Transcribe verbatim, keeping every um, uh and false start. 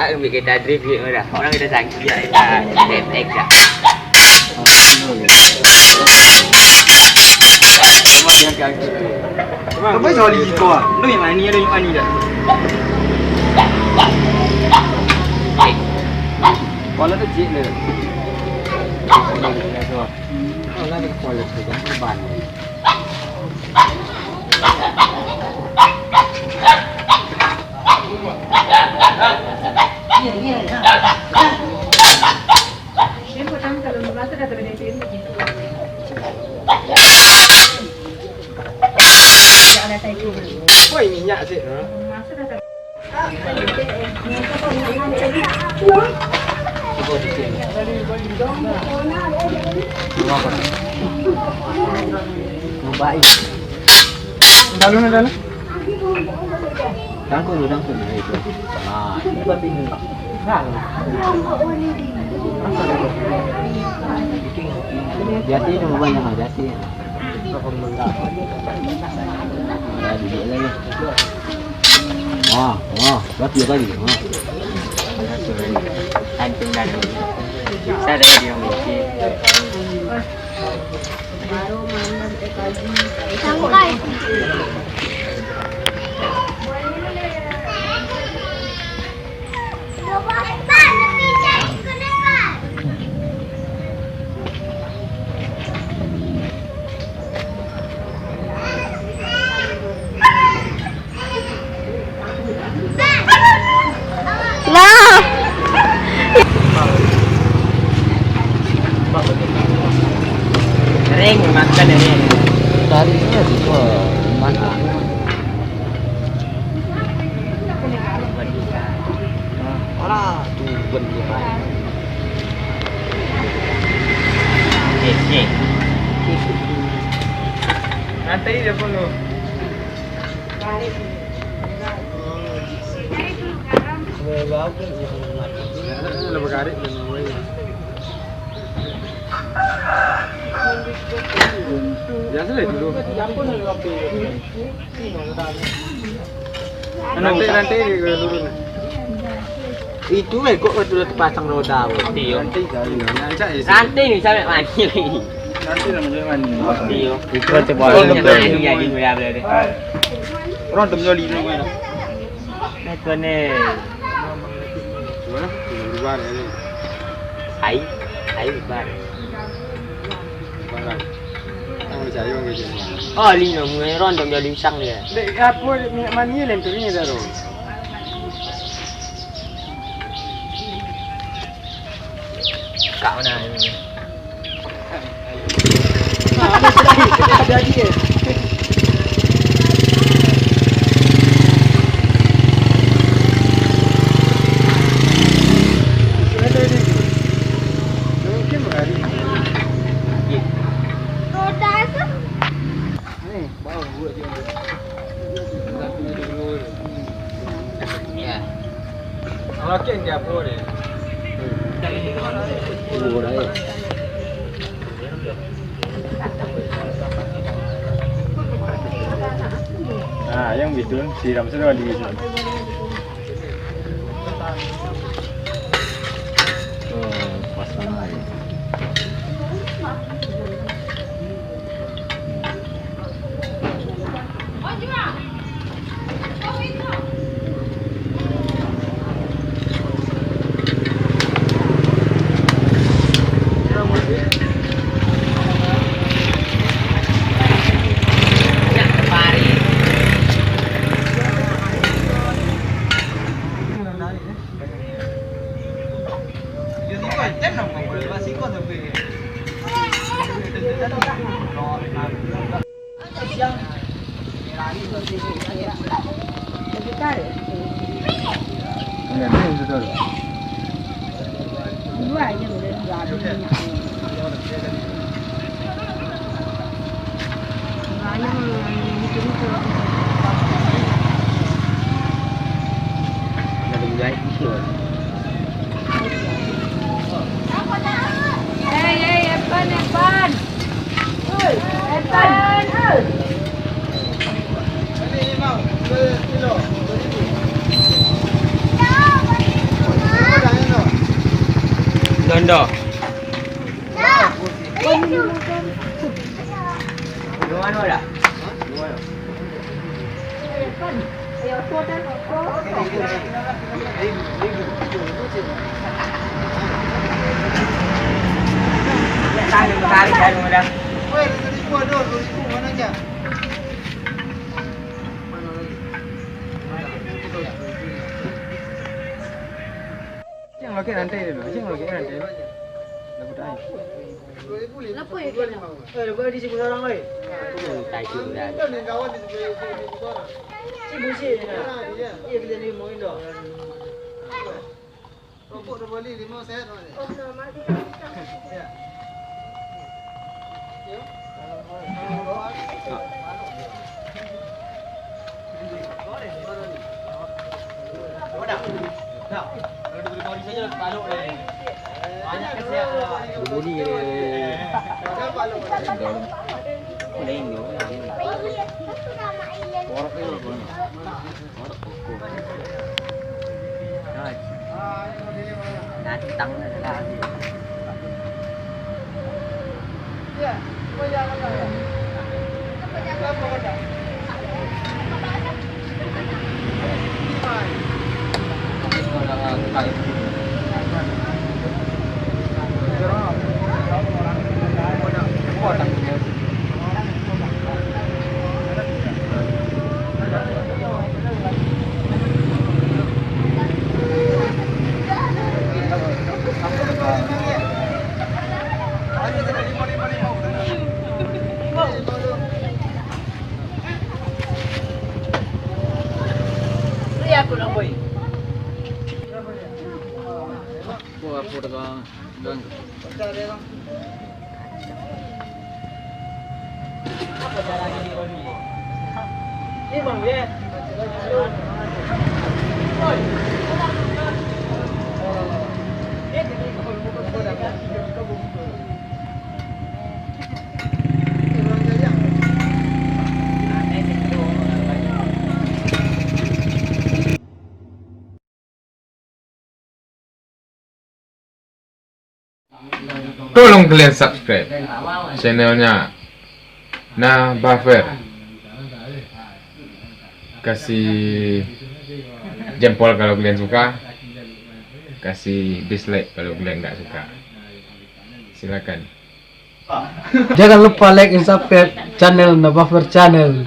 Ambil kita drift gitu dah. Orang kita sangki ya, kita tek dah. Apa joli kau ah? Lu yang mani, lu yang mani dah. Kuala tu cik le. Kuala tu, kuala tu, jangan ban. Woi, minyak sih, ha? Dalam, dalam. Tangkok dulu, tangkok dulu, itu. Ah, itu tapi ini. Nah. Jati itu banyak, ah, jati. Ya, duduk lagi. Wah, wah, jati lagi. Wah. Antum dah dulu. Saya dah jadi orang miskin. Nah. Kering makan ini. Tadi itu juga makan. Alah, tu bentuk. Eh, eh. Nanti dia pun tu. Biasa lah dulu. Nanti, nanti ke turun. Itu lah kok betul terpasang roda. Iyo. Nanti kali. Nanti ni sampai mati lagi. Nanti lah macam mana? Iyo. Itu nanti baru. Mati lagi, boleh, boleh. Orang tu menjoli dulu kan. Nah, tu ni. Mana? Berubah ni. Hai, hai, berubah. Barang. Ang percaya ke cuma? Oh, lino, mulai rondom dia linsang dia. Dek, apa minyak mani lain tu ni dah tu? Kak mana ni? Nah, ada sudah ni, kita ada lagi, eh. Nah, yang itu siram sudah di situ. Oh, pas banget. Hei, hei, Evan, Evan. Evan. Ini, Bang, dua kilo. Yo. Yang lagi nanti dulu, yang lagi nanti. Lagu dah. Lapo yo kena? Eh, lagu di siku sarang, oi. Entah itu dah. Siku sih, nah. Iya, kita ni mau indo. Rokok dah bali, lima sehat, Mak. Oh, no, mati. Ya. Iya, aku nak, boy. Wah, aku dah kangen. Tolong kalian subscribe channelnya Nah Buffer. Kasih jempol kalau kalian suka, kasih dislike kalau kalian nggak suka. Silakan. Jangan lupa like and subscribe channel Nah Buffer Channel.